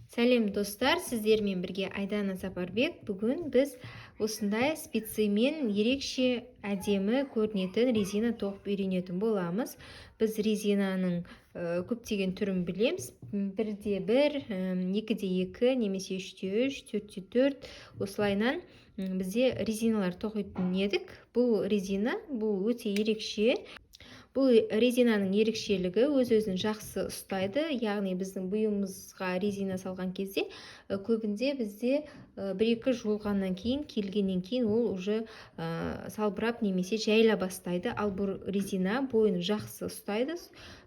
Сәлем, достар! Сіздермен бірге Айдана Сапарбек. Бүгін біз осындай спицамен ерекше әдемі көрінетін резина тоқып үйренетін боламыз. Біз резинаның көптеген түрін білеміз: 1-де 1, 2-де 2 немесе 3-те 3, 4-те 4. Осылайынан бізде резиналар тоқитын едік. Бұл резина, бұл өте ерекше. Бұл резинаның ерекшелігі: өз өзін жақсы ұстайды. Яғни біздің бұйымымызға резина салған кезде, көбінде бізде бір екі жуылғаннан кейін, келгеннен кейін ол уже салбырап немесе жайыла бастайды. Ал бұл резина бойын жақсы ұстайды,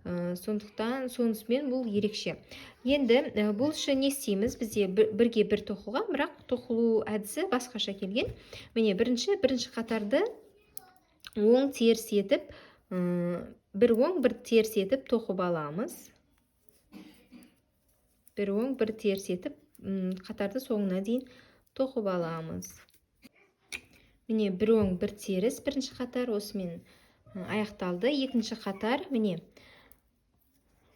сондықтан сонысымен бұл ерекше. Енді бұл үшін не істейміз? Бізде 1-ге 1 тоқылған, бірақ тоқылу әдісі басқаша келген. Міне, бірінші қатарды оң теріс етіп, бір оң, бір теріс етіп тоқып аламыз. Бір оң, бір теріс етіп, қатарды соңына дейін тоқып аламыз. Міне, бір оң, бір теріс, бірінші қатар осымен аяқталды. Екінші қатар, міне,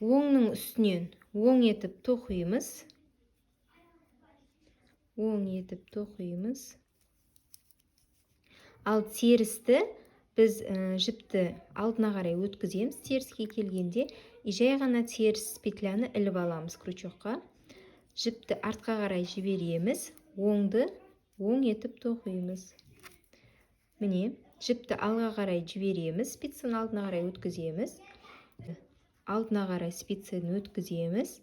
оңның үстінен оң етіп тоқимыз, оң етіп тоқимыз. Ал терісті біз жіпті алдына қарай өткіземіз теріске келгенде и жай ғана теріс петляны іліп аламыз крючокқа. Жіпті артқа қарай жібереміз, оңды оң етіп тоқимыз. Міне, жіпті алға қарай жібереміз, спицаны алдына қарай өткіземіз, алдына қарай спицаны өткіземіз.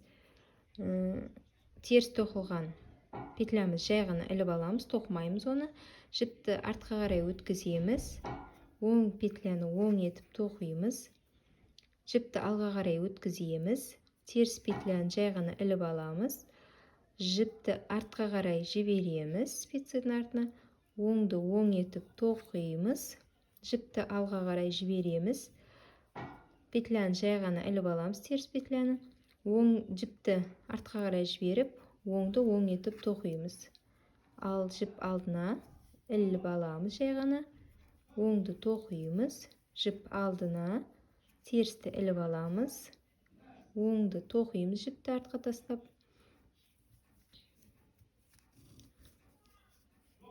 Теріс тоқылған петлямыз жай ғана іліп аламыз, тоқымаймыз оны. Жіпті артқа қарай өткіземіз, оң петляны оң етіп тоқимыз. Жіпті алға қарай өткіземіз, теріс петляны жай ғана іліп аламыз. Жіпті артқа қарай жібереміз спицаның артына, оңды оң етіп тоқимыз. Жіпті алға қарай жібереміз, петляны жай ғана іліп аламыз, теріс петляны. Оң жіпті артқа қарай жіберіп, оңды оң етіп тоқимыз. Ал жіп алдына іліп аламыз, жай ғана оңды тоқимыз. Жіп алдына, терісті іліп аламыз, оңды тоқимыз, жіпті артқа тастап,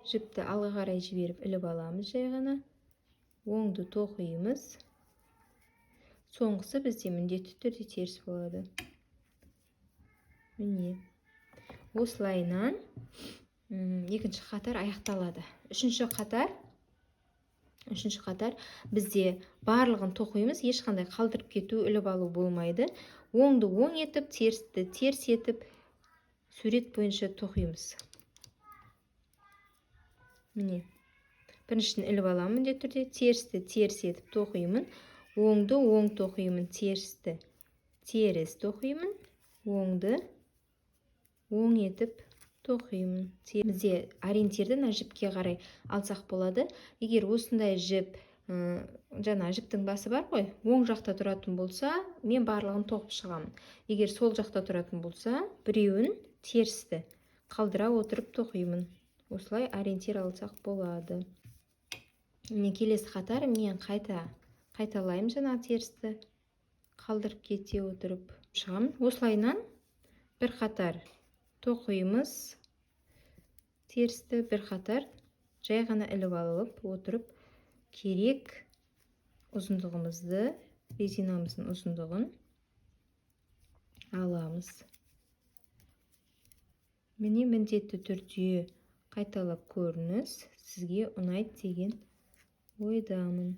жіпті алға қарай жіберіп іліп аламыз, жай ғана оңды тоқимыз. Соңғысы бізде міндетті түрде теріс болады. Міне, осылайынан екінші қатар аяқталады. Үшінші қатар бізде барлығын тоқимыз, ешқандай қалдырып кету, іліп алу болмайды. Оңды оң етіп, терісті теріс етіп, сурет бойынша тоқимыз. Міне, біріншісін іліп аламын міндетті түрде, терісті теріс етіп тоқимын, оңды оң тоқимын, терісті теріс тоқимын, оңды оң етіп тоқимын. Бізде ориентирді мына жіпке қарай алсақ болады. Егер осындай жіп, жаңа жіптің басы бар ғой, оң жақта тұратын болса, мен барлығын тоқып шығамын. Егер сол жақта тұратын болса, біреуін, терісті қалдыра отырып тоқимын. Осылай ориентир алсақ болады. Міне, келесі қатар мен қайта қайталаймын, жаңа терісті қалдырып кете отырып шығамын. Осылайынан бір қатар тоқимыз, терісті бір қатар жай ғана іліп алып отырып, керек ұзындығымызды, резинамыздың ұзындығын аламыз. Міне, міндетті түрде қайталап көріңіз, сізге ұнайды деген ойдамын.